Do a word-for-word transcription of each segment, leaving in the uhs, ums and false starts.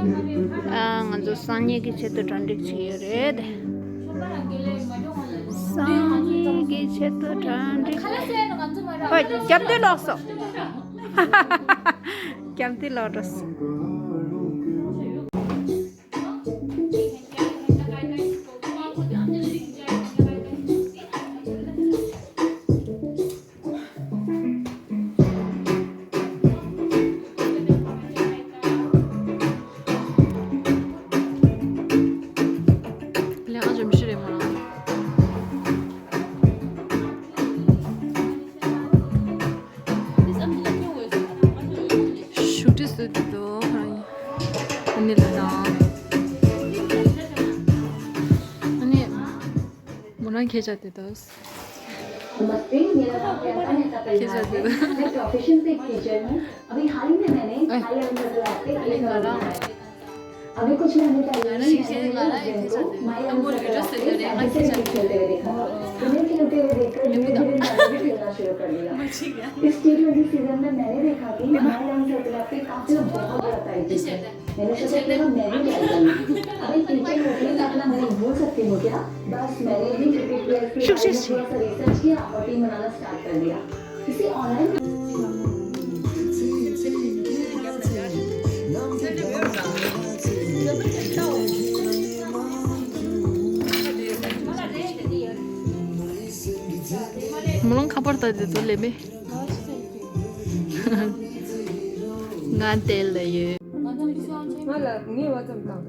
ཨ། ང་ཚོ་སང་ཉིན་གྱི་ཆེད་དུ་གྲ་སྒྲིག་བྱེད་ཡོད་རེད། སང་ཉིན་གྱི་ཆེད་དུ་གྲ་སྒྲིག་ཧོ། རྒྱབ་མདུན་ལོག་སོང་། རྒྱབ་མདུན་ལོག་འགྲོ་སོང་། ལས་ཀ་འཇམ་ཤི་རེད་མ། ཤུགས་ཀྲི་སུ་དུ་དུ་ཨ་ནི་ལ་དང་། ཨ་ནི། མོ་རང་ཁྱེད་ཅག་དེ་དོ། नमस्ते, मेरा नाम प्रियंका मेहता परिहार है। मैं प्रोफेशन से एक टीचर हूँ। अभी हाल ही में मैंने आई एम सर्कल ऐप पे एक करोड़ कमाया। अभी कुछ महीने पहले ही मैंने मेरे हस्बैंड को माई एम सर्कल ऐप पे साइकिल से खेलते हुए देखा था। उन्हें खेलते हुए देखकर धीरे धीरे मैंने भी खेलना शुरू कर दिया। इस टी ट्वेंटी सीजन में मैंने देखा कि माई एम सर्कल ऐप पे काफी लोग बहुत बड़ा प्राइज जीतते हैं। मैंने सोचा कि मैं भी ट्राई करूँ। अभी टीचर होते ही मैं अपना भूल सकती हूँ क्या? बस मैंने भी क्रिकेट प्लेयर्स के बारे में थोड़ा सा रिसर्च किया और टीम बनाना स्टार्ट कर दिया। इसे ऑनलाइन མོ་ལོང་ཁ་པར་ལྟ་དེ་ཚོ་ལས་མེད། ང་དེ་ལ་ཡོད། ང་ལ་ངའི་བ་ཙམ་དང་།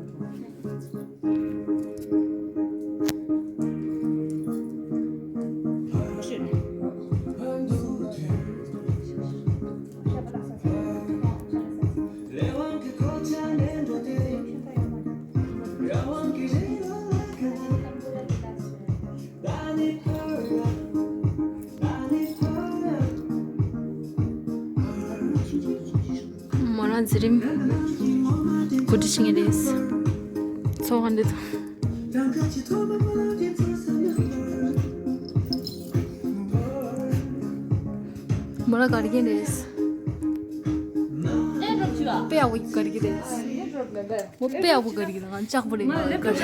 མོ་རང་འཛིན་རིམ་གོ་སྒྲིག་བྱེད་མཁན་རེད། ཚོགས་ཁང་འདི་དང་། མོ་རང་ག་རེ་མཁན་རེད། དཔེ་ཡག་པོ་ག་རེ་མཁན་རེད། མོ་དཔེ་ཡག་པོ་ག་རེ་ལ་ཅག་པོ་རེད། ག་རེ་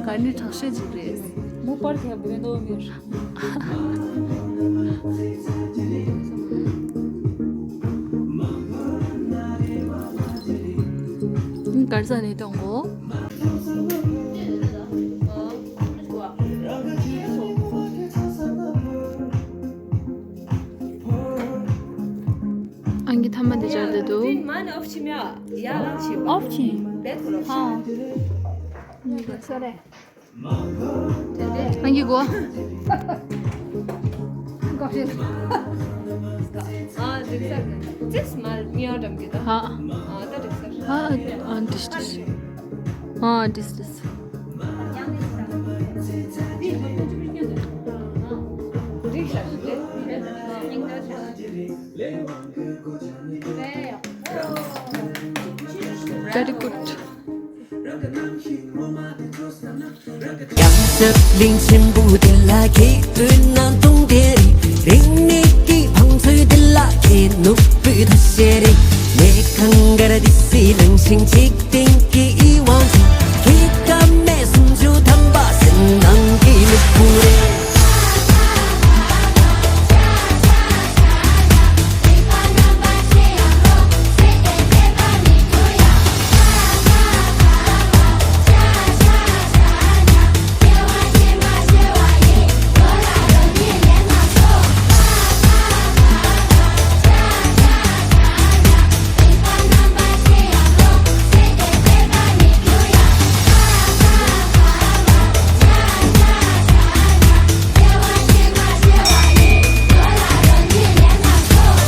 ག་རེ་དྲག་ཤོས་ཅིག་རེད། མོ་པར་ཁྱད་པར་འདོ་མེད། གར་ས་ནས་གཏོང་གོ། ཨང་ཀི་ཐ་མ་དེ་སྦྱར་བསྡད་འདུག། ཨོཕ་ཆེན། ཧ། ཨང་ཀི་གོ། ཧ། ཨ། ཨ། ཏིས་ཏིས། ཨ། ཏིས་ཏིས། Very good. ཡང་སྲིད་གླིང་ཆེན་པོ་འདི་ལ་ཁྱེད་བོད་ནང་སྟོང་དེ་རིང་ནས་དེ་བང་མཛོད་འདི་ལ་ཁྱེད་ནུབ་བོད་ཐ་ཤེ་རེ་ནས་གང་གར་དེ་སི་ལང་ཤིང་ཅིག་དེ།